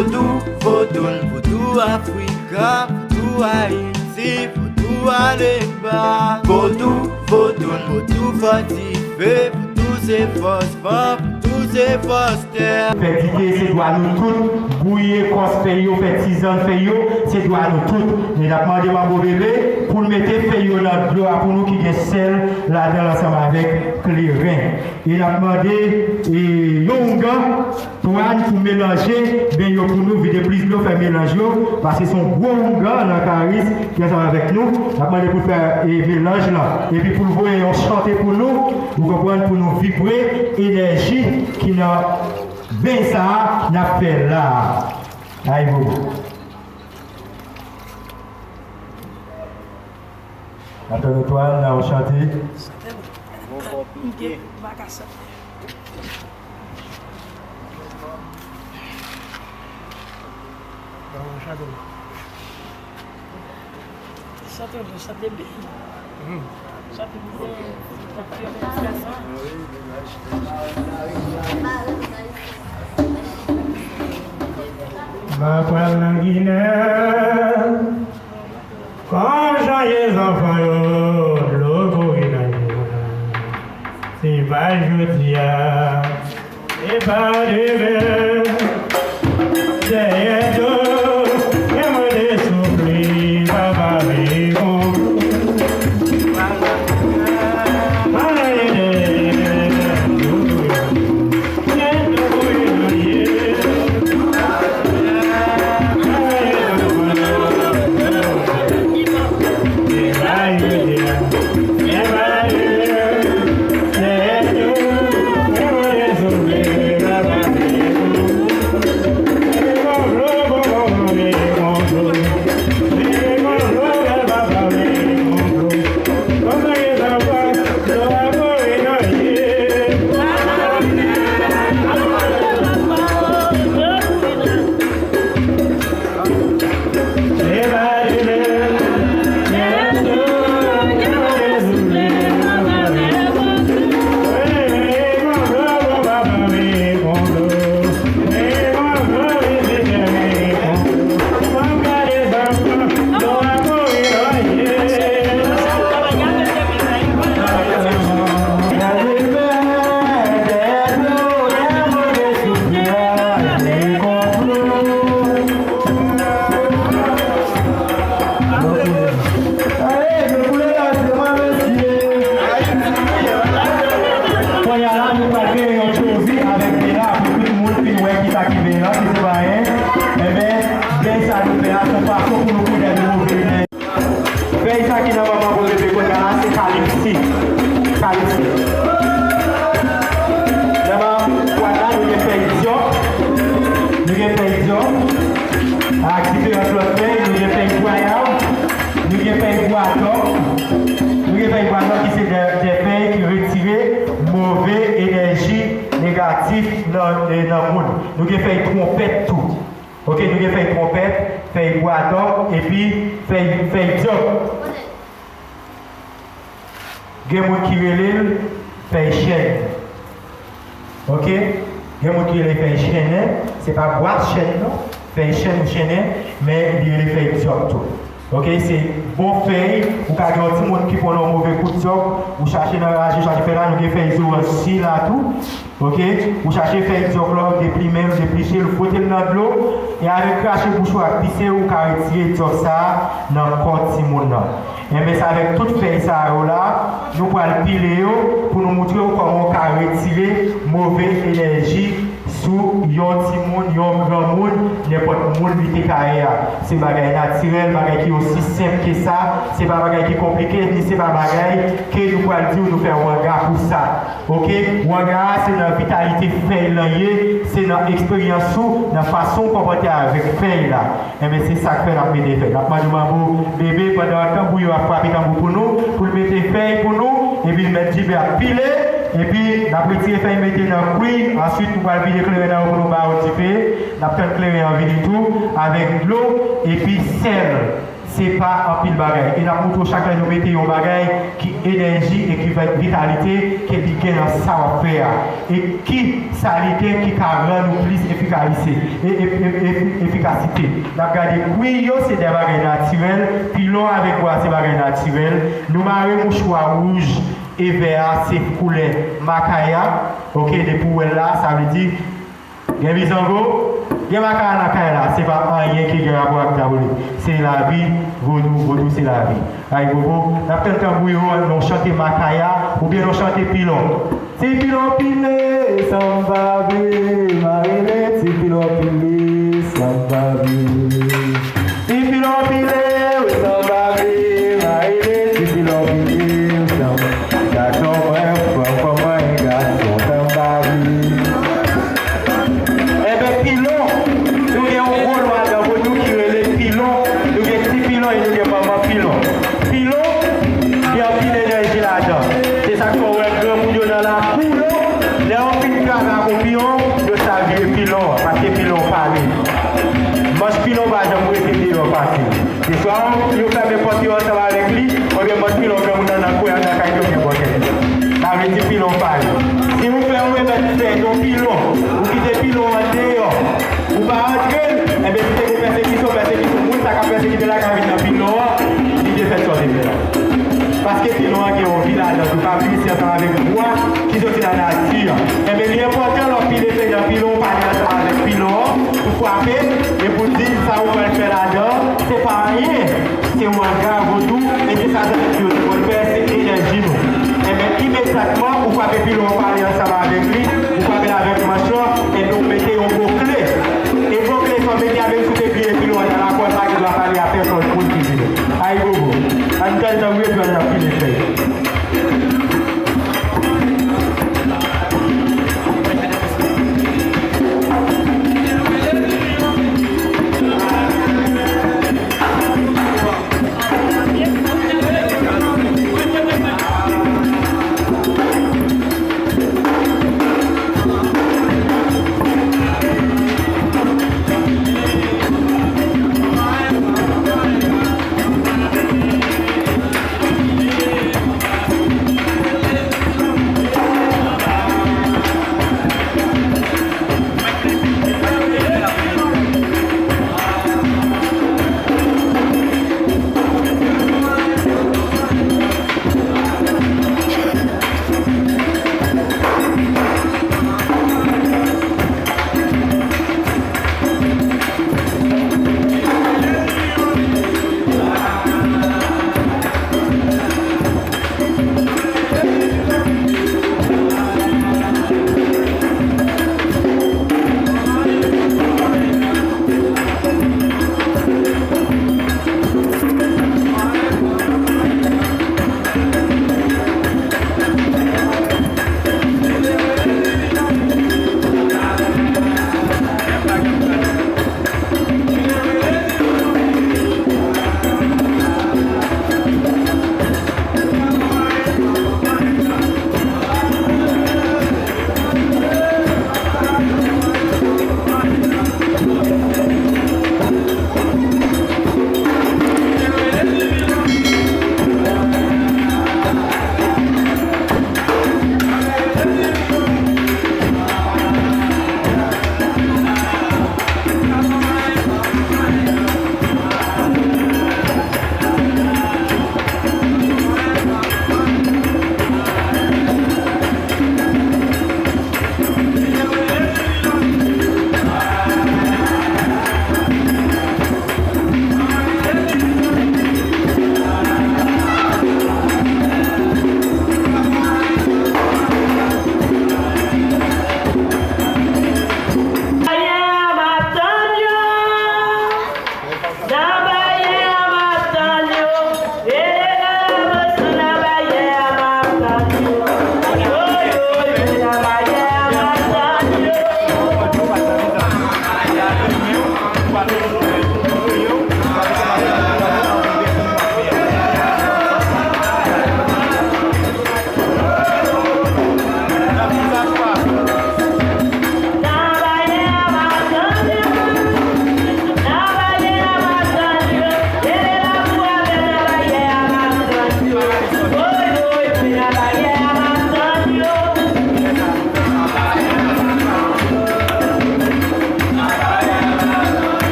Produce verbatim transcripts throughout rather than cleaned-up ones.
Vodou, vodou, vodou Afrika, vodou Ayiti, vodou Alemba. Vodou, vodou, vodou fò dife, vodou se fòs van, vodou se fòs tè. Fè dite se dwa nou tout, bouyi ekòs fèy yo, fè tizann fèy yo, se dwa nou tout. E n ap mande Manbo Bebe pou l mete fèy yo nan dlo a pou nou ki gen sèl ladan l ansanm avèk kleren. E n ap mande e, yon oungan, Twan pou melanje ben yo pou nou, vide plis dlo, fè melanj yo, paske se yon gwo oungan nan Karis ki ansanm avèk nou. N ap mande pou l fè e, melanj lan, epi pou l voye yon chante pou nou, ou konprann, pou nou vibre enèji ki nan ben sa a n ap fè la a. Ay, bobo. Atò nou Twan nan yon chante. Chante m. M gen, m pa ka chante. Chante m, chante m. Chante m, chante m. M a pral nan Ginè. Kòm jan ye zanfan yo, dlo kouri nan je mwen. Se pa jodi a, se pa demen. Dèyè do, lè mwen te soufri, papa veye konplo. Pale dèyè, dèyè do. Kounye a la, nou pral kreye yon tchovi avèk ben la pou tout moun fin wè kisa ki ben la, ki se pa anyen. Enben, ben sa nou fè a, se yon fason pou nou kouvè de move enèji. Fèy sa ki nan manman pou bebe kounye a la, se kalipsi. Kalipsi. Nan manman pwat la, nou gen fèy dyòk. Nou gen fèy dyòk. Ak diferan lòt fèy, nou gen fèy gwayav. Nou gen fèy bwadòk. Nou gen fèy bwadòk ki se de, de fèy ki retire move enèji negatif nan, nan moun. Nou gen fèy twonpèt tou. Ok, nou gen fèy twonpèt, fèy bwadòk, epi fèy, fèy dyòk. Gen moun ki rele l fèy chèn. Ok? Gen moun ki rele fèy chennen. Se pa bwa chèn non. Fèy chèn ou chennen, men li rele fèy dyòk tou. Ok? Se bon fèy. Ou ka gen yon timoun ki pran yon move kout dyòk, ou chache nan raje, chache fè la, nou gen fèy zoranj si la tou. Ok? Ou chache fèy dyòk la, ou deplimen l, ou depliche l, ou fwote l nan dlo, e avèk krache bouch ou ak pise, ou ka retire dyòk sa a nan kò timoun nan. Enben, se avèk tout fèy sa yo la, nou pral pile yo pou nou montre w kòman w ka retire move enèji sou yon timoun, yon granmoun, nenpòt moun li te ka ye a. Se bagay natirèl, bagay ki osi senp ke sa. Se pa bagay ki konplike, ni se pa bagay ke nou pral di w nou fè wanga pou sa. Ok? Wanga a, se nan vitalite fèy lan ye, se nan eksperyans ou, nan fason w konpòte avèk fèy la. Enben, se sa k fè n ap mete fèy. N ap mande manbo bebe pandan tanbou yo ap frape tanbou pou nou, pou l mete fèy pou nou, epi mèt Jibe ap pile, epi n ap retire fèy mete nan kwi, answit nou pral vide kleren nan yo pou nou ba yo dife, n ap tann kleren an vini tou, avèk dlo, epi sèl. Se pa anpil bagay. E n ap montre w chak lè nou mete yon bagay ki enèji e ki vitalite ke li gen nan sa w ap fè a. E ki sa li gen ki ka rann ou plis efikalise, e, e, e, e, efikasite. N ap gade kwi yo, se de bagay natirèl. Pilon avèk bwa, se bagay natirèl. Nou mare mouchwa wouj e vè a, se koulè makaya. Oke, depi w wè l la, sa vle di gen bizango, gen makaya nan kay la, se pa anyen ki gen rapò ak dyabolik. Se lavi, vodou, vodou se lavi. Ayibobo, n ap tann tanbou yo, nou chante makaya, oubyen nou chante pilon. Ti pilon pile, sa m pa vle, ma rele, ti pilon pile, sa m pa vle. Ti pilon pile, wi, sa m pa vle, ma rele, ti pilon pile, wi, sa m. Gason mwen, fanm, fanm mwen, gason, sa m pa vle. Enben, pilon, nou gen yon gwo lwa nan vodou ki rele pilon. Nou gen ti pilon e nou gen manman pilon. Pilon, gen anpil enèji ladan. Se sa k fè w wè granmoun yo nan lakou yo, lè yo fin travay ak yon pilon, yo sa vire pilon an, paske pilon pale. Manch pilon pa janm rete deyò fasil. Se swa yo fèmen pòt yo ansanm avèk li, oubyen manch pilon granmoun nan nan kwen an nan kay li oubyen bò tèt li. Sa vle di pilon pale. Si ou fè yon remèd fè yon pilon, ou kite pilon an deyò, ou pa antre l, enben si te gen pèsekisyon, pèsekisyon, moun sa k ap pèsekite l la ka vin nan pilon an, li te fè sa w te fè la. Paske pilon an gen yon vi ladan l, ou ka vin isi ansanm avèk bwa ki soti nan nati an. Enben li enpòtan lè w pile fèy nan pilon, ou pale ansanm avèk pilon an, pou frape, e pou di sa ou pral fè ladan, se pa anyen. Se wanga vodou, epi sa zanmi yo te konn fè, se enèji nou. Enben, imedyatman, ou frape pilon an, pale ansanm avèk li, ou frape l avèk manch lan, epi ou mete yon bokle. E bokle sa w mete a, menm si w te bliye pilon an nan lakou, pa gen dwa pale a pèsonn moun ki vini. Ayibobo. Ann tann tanbou yo, epi ann ap file fèy.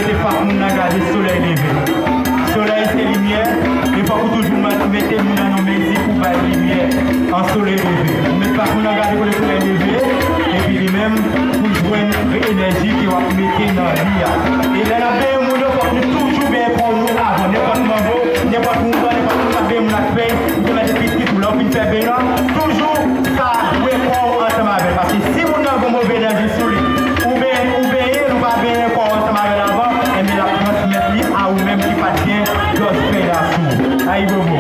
Se fòk moun nan gade solèy leve. Solèy se limyè, e fòk ou toujou mèt, mete moun nan nan mezi pou bay limyè an solèy leve. Ou met fòk moun nan gade kote solèy leve, epi li menm pou jwenn enèji ke w ap mete nan li a. E lè n ap benyen moun yo, fòk nou toujou benyen kò nou avan. Nenpòt manbo, nenpòt moun, nenpòt moun k ap benyen moun ak fèy, ou te mete pitit ou, lè w fin fè beny lan, toujou sa dwe kò w ansanm avè l. Paske si moun nan gon move enèji sou li, ou benyen, ou benyen l, ou pa benyen kò w ansanm avè l avan, enben l ap transmèt li a ou menm ki pa t gen dòz fèy la sou ou. Ayibobo.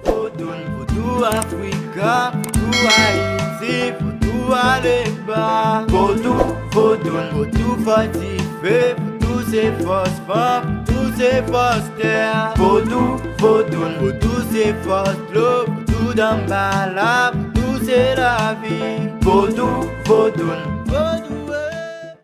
Vodou pou tou Afrika, pou tou Ayiti, pou tou Alemba. Vodou, vodou pou tou fòs dife, pou tou se fòs van, pou tou se fòs tè. Vodou, vodou pou tou se fòs dlo, pou tou danmbala, pou tou se lavi. Vodou, vodou, vodou.